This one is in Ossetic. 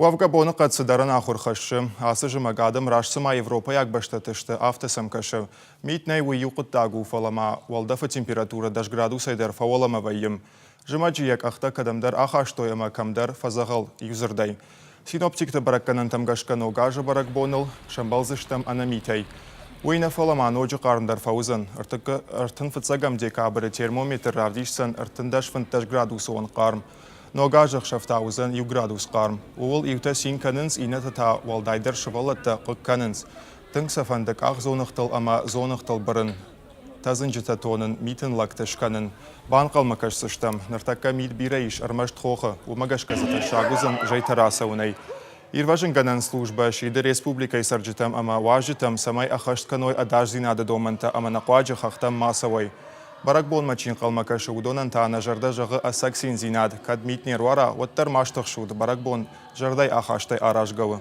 Уӕвгӕ боныхъӕд цыдӕр ӕнахуыр хӕссы. Ацы зымӕг адӕм раст цыма европӕйаг бӕстӕты сты, афтӕ сӕм кӕсы. Мит нӕй, уый иу хъуыддаг у, фӕлӕ ма уӕлдӕфы температурӕ 10 градусӕй дӕр фӕуӕлӕмӕ вӕййы. Зымӕджы йӕ къӕхтӕ кӕдӕмдӕр ахастой ӕмӕ кӕмдӕр фӕдзӕгъӕл иудзырдӕй. Синоптикты бӕрӕггӕнӕнтӕм гӕсгӕ ног азы бӕрӕгбоныл сӕмбӕлдзыстӕм ӕнӕ митӕй. Уый нӕ фӕлӕ ма ноджы хъармдӕр фӕуыдзӕн. 35 декабры термометр равдисдзӕн 13-15 градусы онг хъарм. Ног азы ӕхсӕв та уыдзӕн иу градус хъарм. Ууыл иутӕ цин кӕнынц, иннӕтӕ та, уӕлдайдӕр сывӕллӕттӕ, хъыг кӕнынц. Тынг сӕ фӕнды къахдзоныгътыл ӕмӕ дзоныгътыл бырын, тӕдзынджытӕ тонын, митын лӕгтӕ скӕнын. Банхъӕлмӕ кӕсдзыстӕм, ныртӕккӕ мит бирӕ ис ӕрмӕст хохы, уымӕ гӕсгӕ дзы тӕссаг уыдзӕн зӕйтӕ рацӕуынӕй. Ирвӕзынгӕнӕн службӕ сиды республикӕйы цӕрджытӕм ӕмӕ уазджытӕм, цӕмӕй ӕххӕст кӕной ӕдасдзинады домӕнтӕ ӕмӕ ӕнӕхъуаджы хӕхтӕм ма цӕуой. Бӕрӕгбонмӕ чи нхъӕлмӕ кӕсы, уыдонӕн та нӕ зӕрдӕ зӕгъы ӕцӕг циндзинад, кӕд мит не руара, уӕддӕр ма стыхсут, бӕрӕгбон зӕрдӕйы ахастӕй аразгӕ у.